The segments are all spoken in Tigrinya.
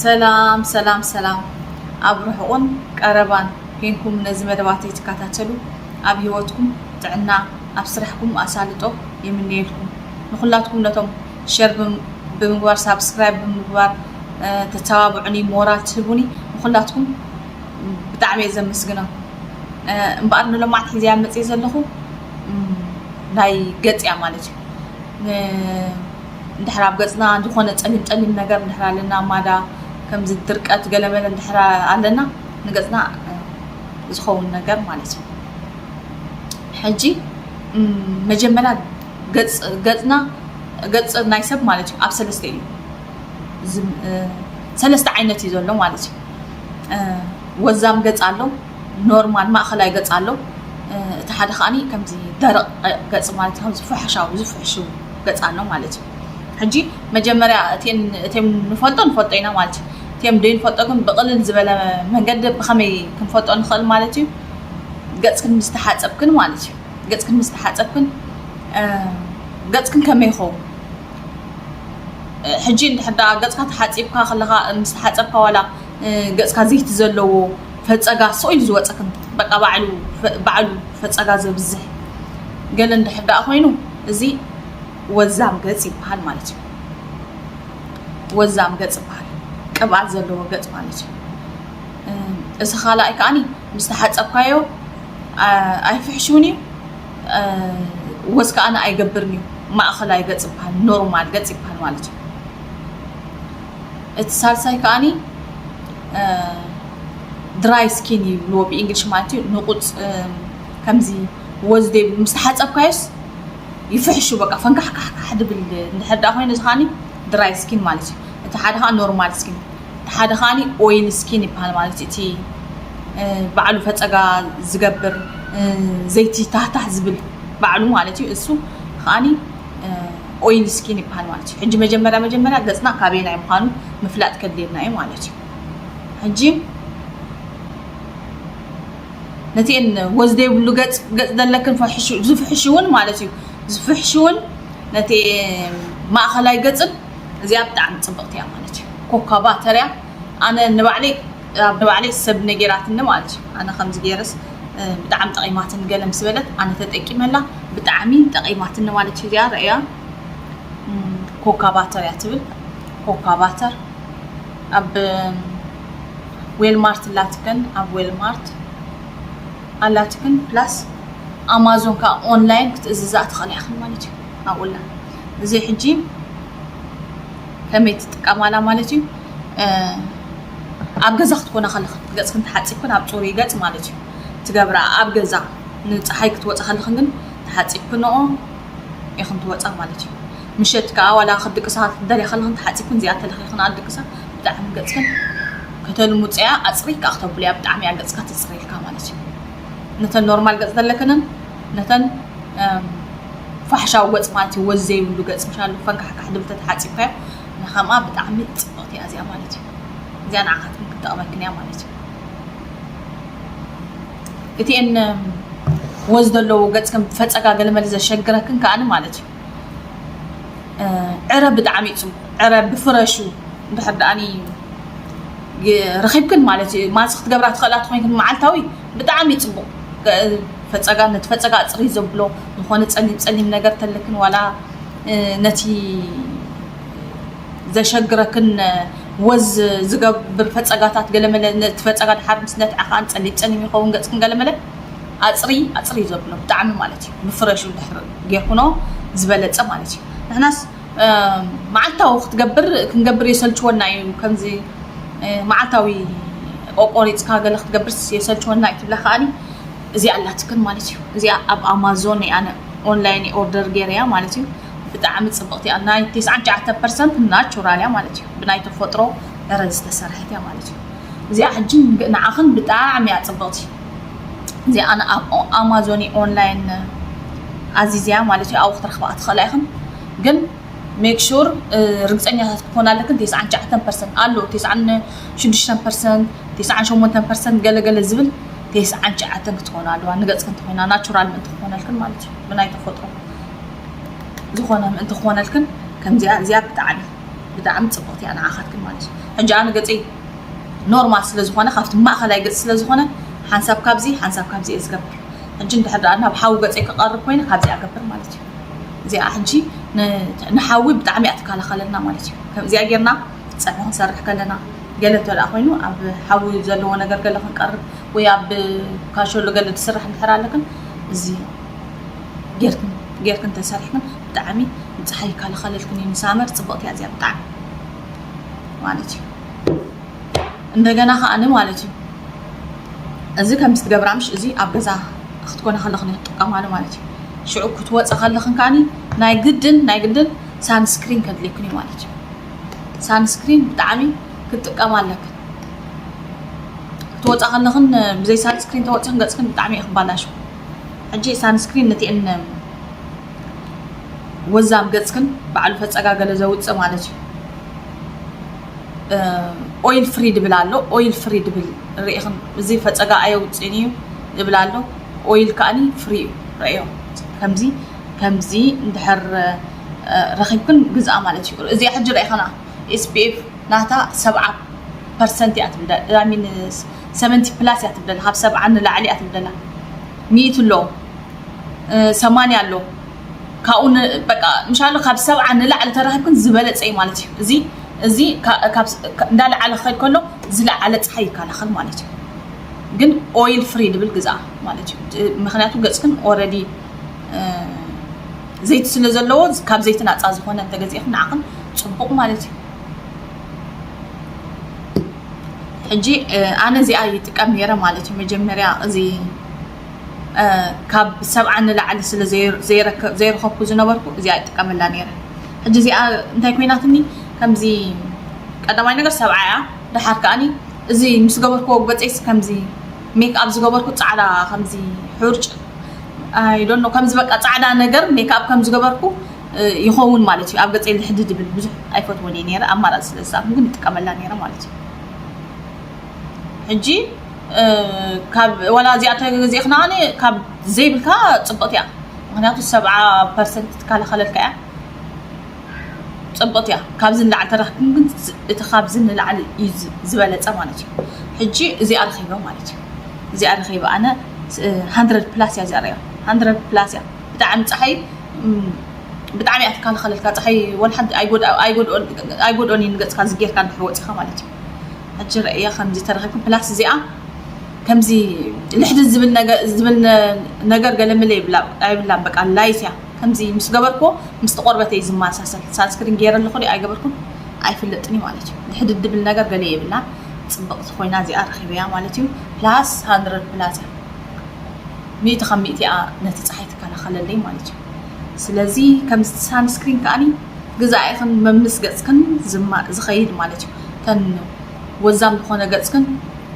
ሰላም ሰላም ሰላም፣ ኣብ ርሑቕን ቀረባን ኮንኩም ነዚ መደባተይ ትከታተሉ፣ ኣብ ህይወትኩም ጥዕና፣ ኣብ ስራሕኩም ኣሳልጦ የምንየልኩም። ንኹላትኩም ነቶም ሸር ብምግባር፣ ሳብስክራይብ ብምግባር ተተባብዑኒ፣ ሞራል ትህቡኒ፣ ንኹላትኩም ብጣዕሚ እየ ዘመስግነኩም። እምበኣር ንሎማዓት ሒዘያ መፅየ ዘለኹ ናይ ገፅያ ማለት እዩ። እንድሕር ኣብ ገፅና ዝኾነ ፀሊም ፀሊም ነገር እንድሕር ኣለና፣ ማዳ ከምዚ ድርቀት ገለመለ እንድሕር ኣለና፣ ንገፅና ዝኸውን ነገር ማለት እዩ። ሕጂ መጀመርያ ገፅና፣ ገፅ ናይ ሰብ ማለት እዩ ኣብ ሰለስተ እዩ። ሰለስተ ዓይነት እዩ ዘሎ ማለት እዩ። ወዛም ገፅ ኣሎ፣ ኖርማል ማእኸላይ ገፅ ኣሎ፣ እቲ ሓደ ከዓኒ ከምዚ ደረቕ ገፅ ማለት እዩ። ከምዚ ፍሕሻዊ ዝፍሕሹ ገፅ ኣሎ ማለት እዩ። ሕጂ መጀመርያ እተን ንፈልጦ ንፈልጦ ኢና ማለት እዩ። እተን ደይንፈልጦ ግን ብቕልል ዝበለ መንገዲ ብኸመይ ክንፈልጦ ንኽእል ማለት እዩ? ገፅክን ምስ ተሓፀብክን ማለት እዩ። ገፅክን ምስ ተሓፀብክን ገፅክን ከመይ ይኸውን? ሕጂ እንድሕር ደኣ ገፅካ ተሓፂብካ ከለኻ፣ ምስ ተሓፀብካ ዋላ ገፅካ ዘይቲ ዘለዎ ፈፀጋ ስቕ ኢሉ ዝወፀክን፣ በቃ ባዕሉ ባዕሉ ፈፀጋ ዘብዝሕ ገለ እንድሕር ደኣ ኮይኑ፣ እዚ ወዛም ገፅ ይበሃል ማለት እዩ። ወዛም ገፅ ይበሃል፣ ቅብኣት ዘለዎ ገፅ ማለት እዩ። እዚ ካልኣይ ከዓኒ ምስ ተሓፀብካዮ ኣይፍሕሽውን እዩ፣ ወዝ ከዓኒ ኣይገብርን እዩ። ማእኸላይ ገፅ ይበሃል፣ ኖርማል ገፅ ይበሃል ማለት እዩ። እቲ ሳልሳይ ከዓኒ ድራይ ስኪን ይብልዎ ብእንግሊሽ ማለት እዩ። ንቁፅ ከምዚ ወዝ ዘይብሉ ምስ ተሓፀብካዮስ ይፍሕሹ፣ በቃ ፈንካሕካሕካሕ ድብል። እንድሕር ደኣ ኮይኑ እዚ ከዓኒ ድራይ ስኪን ማለት እዩ። እቲ ሓደ ከዓ ኖርማል ስኪን፣ እቲ ሓደ ከዓኒ ኦይል ስኪን ይበሃል ማለት እዩ። እቲ ባዕሉ ፈፀጋ ዝገብር ዘይቲ ታህታህ ዝብል ባዕሉ ማለት እዩ። እሱ ከዓኒ ኦይል ስኪን ይበሃል ማለት እዩ። ሕጂ መጀመርያ መጀመርያ ገፅና ካበየናይ ምዃኑ ምፍላጥ ከድልየና እዩ ማለት እዩ። ሕጂ ነቲአን ወዝ ዘይብሉ ገፅ ገፅ ዘለክን ዝፍሕሹ እውን ማለት እዩ፣ ዝፍሕሹ እውን ነቲ ማእኸላይ ገፅን እዚኣ ብጣዕሚ ፅብቕቲ እያ ማለት እዩ። ኮካ ባተር እያ። ኣነ ንባዕለይ ኣብ ንባዕለይ ሰብ ነጌራትኒ ማለት እዩ። ኣነ ከምዚ ገይረስ ብጣዕሚ ጠቒማትኒ ገለ ምስ በለት ኣነ ተጠቂመላ፣ ብጣዕሚ ጠቒማትኒ ማለት እዩ። እዚኣ ረእያ፣ ኮካ ባተር እያ ትብል። ኮካ ባተር ኣብ ዌልማርት ኣላትክን፣ ኣብ ዌልማርት ኣላትክን ፕላስ ኣማዞን ከዓ ኦንላይን ክትእዝዛ ትኽእላ ኢኽን ማለት እዩ። ኣብኡላ እዚ ሕጂ ከመይ ትጥቀማላ ማለት እዩ። ኣብ ገዛ ክትኮና ከለኽን ገፅክን ተሓፂብክን ኣብ ፅሩይ ገፅ ማለት እዩ ትገብራ። ኣብ ገዛ ንፀሓይ ክትወፃ ከለኽን ግን ተሓፂብክንኦ ኢኽን ትወፃ ማለት እዩ። ምሸት ከዓ ዋላ ክድቅሳ ክትደልያ ከለኽን ተሓፂብክን እዚኣ ተለኺኽን ኣድቅሳ ብጣዕሚ ገፅክን ከተልሙፅያ ኣፅሪ ከዓ ክተብልያ ብጣዕሚ እያ ገፅካ ትፅርየልካ ማለት እዩ። ነተን ኖርማል ገፅ ዘለክንን ነተን ፋሕሻዊ ገፅ ማለት እዩ። ወዝ ዘይብሉ ገፅ ምሻሉ ፈንካሕካሕ ድብል ተተሓፂብካዮ ንኸምኣ ብጣዕሚ ፅብቕቲ እያ እዚኣ ማለት እዩ። እዚኣ ንዓኻትክን ክትጠቕመክን እያ ማለት እዩ። እቲኤን ወዝ ዘለዎ ገፅክን ፈፀጋ ገለመለ ዘሸግረክን ከዓኒ ማለት እዩ። ዕረ ብጣዕሚ እዩ ፅቡቕ። ዕረ ብፍረሹ እንድሕር ደኣኒ ረኺብክን ማለት እዩ፣ ማልሲ ክትገብራ ትኽእላ ተኾይንክን መዓልታዊ ብጣዕሚ ፅቡቕ። ፈፀጋ፣ ነቲ ፈፀጋ ኣፅሪ ዘብሎ ዝኾነ ፀሊም ፀሊም ነገር ተለክን ዋላ ነቲ ዘሸግረክን ወዝ ዝገብር ፈፀጋታት ገለመለ ነቲ ፈፀጋ ድሓር ምስ ነትዐ ከዓን ፀሊም ፀሊም ይኸውን ገፅክን ገለመለ ኣፅሪ ኣፅሪ ዘብሎ ብጣዕሚ ማለት እዩ። ብፍረሹ ድሕር ጌርኩኖ ዝበለፀ ማለት እዩ። ንሕናስ መዓልታዊ ክትገብር ክንገብር የሰልችወና እዩ። ከምዚ መዓልታዊ ቆቆሪፅካ ገለ ክትገብር የሰልችወና እዩ ትብላ ከዓኒ እዚኣ ኣላትክን ማለት እዩ። እዚኣ ኣብ ኣማዞን እያ ኣነ ኦንላይን ኦርደር ገይረያ ማለት እዩ። ብጣዕሚ ፅብቕቲ እያ። ናይ ተስዓን ትሽዓተን ፐርሰንት ናቹራል እያ ማለት እዩ። ብናይ ተፈጥሮ ዕረ ዝተሰርሐት እያ ማለት እዩ። እዚኣ ሕጂ ንዓኽን ብጣዕሚ እያ ፅብቕቲ። እዚኣ ኣነ ኣብ ኣማዞን ኦንላይን ኣዚዝያ ማለት እዩ። ኣብኡ ክትረኽባ ትኽእላ ኢኽን ግን ሜክ ሹር ርግፀኛታት ክትኮና ኣለክን። ተስዓን ትሽዓተን ፐርሰንት ኣሎ፣ ተስዓን ሽዱሽተን ፐርሰንት፣ ተስዓን ሸሞንተን ፐርሰንት ገለ ገለ ዝብል ተስዓን ትሽዓተን ክትኮና ኣለዋ። ንገፅክን እንተኮይና ናቹራል ምእንቲ ክኮነልክን ማለት እዩ። ብናይ ተፈጥሮ ዝኾነ ምእንቲ ክኮነልክን ከምዚኣ እዚኣ ብጣዕሚ ብጣዕሚ ጽብቕቲ እያ ንዓኻትክን ማለት እዩ። ሕጂ ኣነ ገጸይ ኖርማል ስለ ዝኾነ፣ ካብቲ ማእኸላይ ገጽ ስለ ዝኾነ፣ ሓንሳብ ካብዚ ሓንሳብ ካብዚ እየ ዝገብር። ሕጂ እንድሕር ደኣ ናብ ሓዊ ገጸይ ክቐርብ ኮይነ ካብዚኣ እገብር ማለት እዩ። እዚኣ ሕጂ ን- ንሓዊ ብጣዕሚ እያ ትከላኸለልና ማለት እዩ። ከም እዚኣ ጌርና ጸብሒ ክንሰርሕ ከለና፣ ገለ እንተ ደኣ ኮይኑ ኣብ ሓዊ ዘለዎ ነገር ገለ ክንቀርብ ወይ ኣብ ካሸሎ ገለ ትስራሕ እንድሕር ኣለክን፣ እዚ ጌርክን ጌርክን ተሰሪሕክን ብጣዕሚ ንፀሓይ ይከላኸለልክን እዩ። ንሳመር ፅብቕቲ እያ እዚኣ ብጣዕሚ ማለት እዩ። እንደገና ከዓኒ ማለት እዩ፣ እዚ ከም ዝትገብራ ምሽ፣ እዚ ኣብ ገዛ ክትኮነ ከለኽን ትጥቀማሉ ማለት እዩ። ሽዑ ክትወፃ ከለኽን ከዓኒ ናይ ግድን ናይ ግድን ሳንስክሪን ከድልየክን እዩ ማለት እዩ። ሳንስክሪን ብጣዕሚ ክትጥቀማ ኣለክን። ክትወፃ ከለኽን ብዘይ ሳንስክሪን ተወፅኽን ገፅክን ብጣዕሚ እዩ ክባላሽ። ሕጂ ሳንስክሪን ነቲአን ወዛም ገፅክን ባዕሉ ፈፀጋ ገለ ዘውፅእ ማለት እዩ። ኦይል ፍሪ ድብል ኣሎ። ኦይል ፍሪ ድብል ርኢኽን፣ እዚ ፈፀጋ ኣየውፅእን እዩ ድብል ኣሎ። ኦይል ከዓኒ ፍሪ እዩ። ረእዮ ከምዚ ከምዚ እንድሕር ረኺብክን ግዝኣ ማለት እዩ። እዚኣ ሕጂ ረኢኸና ኤስፒኤፍ ናታ ሰብዓ ፐርሰንት እያ ትብል፣ ሚን ሰቨንቲ ፕላስ እያ ትብል፣ ካብ ሰብዓ ንላዕሊ እያ ትብል። ሚእቲ ኣሎ፣ ሰማንያ ኣሎ። ካብኡ በቃ ምሻሎ ካብ ሰብዓ ንላዕሊ ተረኺብክን ዝበለፀ እዩ ማለት እዩ። እዚ እዚ እንዳለዓለ ክኸድ ከሎ ዝለዓለ ፀሓይ ይከላኸል ማለት እዩ። ግን ኦይል ፍሪ ድብል ግዛ ማለት እዩ። ምክንያቱ ገፅክን ኦረዲ ዘይቲ ስለ ዘለዎ ካብ ዘይቲ ናፃ ዝኾነ እንተገዚእኽን ንዓኽን ፅቡቕ ማለት እዩ። ሕጂ ኣነ እዚኣ ይጥቀም ነይረ ማለት እዩ። መጀመርያ እዚ ካብ ሰብዓ ንላዕሊ ስለ ዘይረከብ ዘይረኸብኩ ዝነበርኩ እዚኣ ይጥቀመላ ነይረ። ሕጂ እዚኣ እንታይ ኮይናትኒ፣ ከምዚ ቀዳማይ ነገር ሰብዓ እያ። ደሓር ከዓኒ እዚ ምስ ገበርኩዎ ገፀይስ ከምዚ ሜክ ኣፕ ዝገበርኩ ፃዕዳ ከምዚ ሕርጭ ኣይዶኖ ከምዚ በቃ ፃዕዳ ነገር ሜክ ኣፕ ከም ዝገበርኩ ይኸውን ማለት እዩ። ኣብ ገፀይ ልሕዲ ድብል ብዙሕ ኣይፈትወን እየ ነይረ፣ ኣማራፂ ስለ ዝሰኣንኩ ግን ይጥቀመላ ነይረ ማለት እዩ። ሕጂ ካብ ዋላ እዚኣ ተገዚእኽና ከዓኒ ካብ ዘይብልካ ፅብቕቲ እያ። ምክንያቱ ሰብዓ ፐርሰንት ትከላኸለልካ እያ። ፅብቕቲ እያ። ካብዚ ንላዕሊ ተረኽብኩም ግን እቲ ካብዚ ንላዕሊ እዩ ዝበለፀ ማለት እዩ። ሕጂ እዚኣ ረኺበ ማለት እዩ። እዚኣ ረኺበ ኣነ ሃንድረድ ፕላስ እያ እዚኣ ረያ ሃንድረድ ፕላስ እያ። ብጣዕሚ ፀሓይ ብጣዕሚ እያ ትከላኸለልካ። ፀሓይ ወላ ሓንቲ ኣይጎድኦን እዩ ንገፅካ ዝጌርካ እንድሕር ወፂኻ ማለት እዩ። ሕጂ ረእያ ከምዚ ተረኺብኩም ፕላስ እዚኣ ከምዚ ልሕዲ ዝብል ነገር ገለመለ ይብላ ኣይብላን። በቃ ላይት እያ። ከምዚ ምስ ገበርኩዎ ምስቲ ቆርበተይ ዝመሳሰል ሳንስክሪን ገይረ ኣለኹ ድዩ ኣይገበርኩን ኣይፍለጥን እዩ ማለት እዩ። ልሕዲ ድብል ነገር ገለ የብላን። ፅብቕቲ ኮይና እዚኣ ረኺበያ ማለት እዩ። ፕላስ ሃንድረድ ፕላስ እያ። ሚእቲ ካብ ሚእቲ እያ ነቲ ፀሓይ ትከላኸለለይ ማለት እዩ። ስለዚ ከምዚ ሳንስክሪን ከዓኒ ግዛኢኽን መምስ ገፅክን ዝኸይድ ማለት እዩ። ተን ወዛም ዝኾነ ገፅክን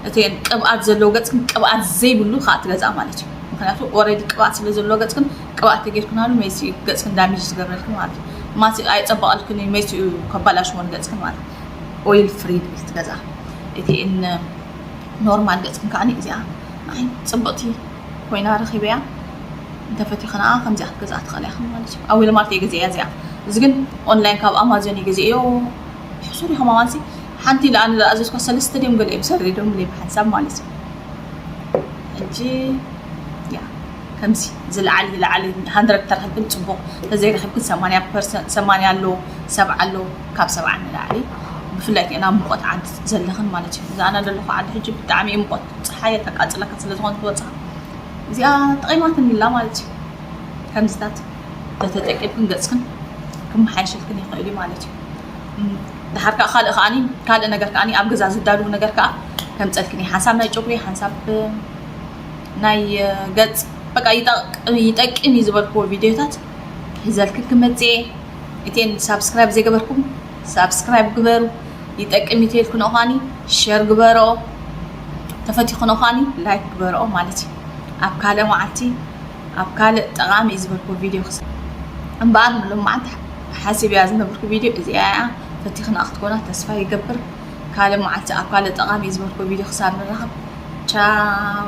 እተን ቅብኣት ዘለዎ ገፅክን ቅብኣት ዘይብሉ ከዓ ትገዝኣ ማለት እዩ። ምክንያቱ ኦረዲ ቅብኣት ስለ ዘለዎ ገፅክን ቅብኣት ተጌርክናሉ መይሲ ገፅክን ዳሜጅ ዝገብረልክን ማለት እዩ። ማሲ ኣይፀበቐልክን እዩ መይሲ ከባላሽዎ ንገፅክን ማለት እዩ። ኦይል ፍሪ ትብል ትገዝኣ። እቲን ኖርማል ገፅክን ከዓ እዚኣ ንዓይ ፅብቕቲ ኮይና ረኺበያ። እንተፈቲኽንኣ ከምዚኣ ክትገዝኣ ትኽእላ ኢኽን ማለት እዩ። ኣብ ዌልማርት እየ ገዚአ እዚኣ። እዚ ግን ኦንላይን ካብ ኣማዞን እየ ገዚአዮ። ሕሱር ኢኹም ኣማንሲ ሓንቲ ኢለ ኣነ ዝኣዘዝኳ ሰለስተ ድዮም ገለ እዮም ሰሪዶምለይ ብሓንሳብ ማለት እዩ። ሕጂ ያ ከምዚ ዝለዓል ዝለዓል ሃንድረድ ተረኺብክን ፅቡቕ፣ ተዘይረኺብክን ሰማንያ ፐርሰንት ሰማንያ ኣሎ፣ ሰብዓ ኣሎ፣ ካብ ሰብዓ ንላዕሊ። ብፍላይ ከኣ ናብ ሙቐት ዓዲ ዘለኽን ማለት እዩ። እዛ ኣነ ዘለኹ ዓዲ ሕጂ ብጣዕሚ እዩ ሙቐት፣ ፀሓይ ተቃፅለካ ስለ ዝኾነ ትወፅኣ እዚኣ ጠቒማትኒ ኣላ ማለት እዩ። ከምዚታት ተተጠቂምክን ገፅክን ክመሓየሸልክን ይኽእል እዩ ማለት እዩ። ድሓር ከዓ ካልእ ከዓኒ ካልእ ነገር ከዓኒ ኣብ ገዛ ዝዳልው ነገር ከዓ ከምፀልክን እዩ። ሓንሳብ ናይ ጨጉሪ ሓንሳብ ናይ ገፅ በቃ ይጠቅም እዩ ዝበልክዎ ቪድዮታት ሒዘልክን ክመፅእ እየ። እቴን ሳብስክራይብ ዘይገበርኩም ሳብስክራይብ ግበሩ። ይጠቅም እዩ ተልኩ ንእኳኒ ሸር ግበሮ፣ ተፈቲኹ ንእኳኒ ላይክ ግበሮ ማለት እዩ። ኣብ ካልእ መዓልቲ ኣብ ካልእ ጠቓሚ እዩ ዝበልኩ ቪድዮ ክስ እምበኣር ንሎም መዓልቲ ሓሲብ እያ ዝነበርኩ ቪድዮ እዚኣ እያ። ፈቲኽና ክትኮና ተስፋ ይገብር። ካልእ መዓልቲ ኣብ ካልእ ጠቓሚ እዩ ዝበልኩ ቪድዮ ክሳብ ንራኸብ ቻው።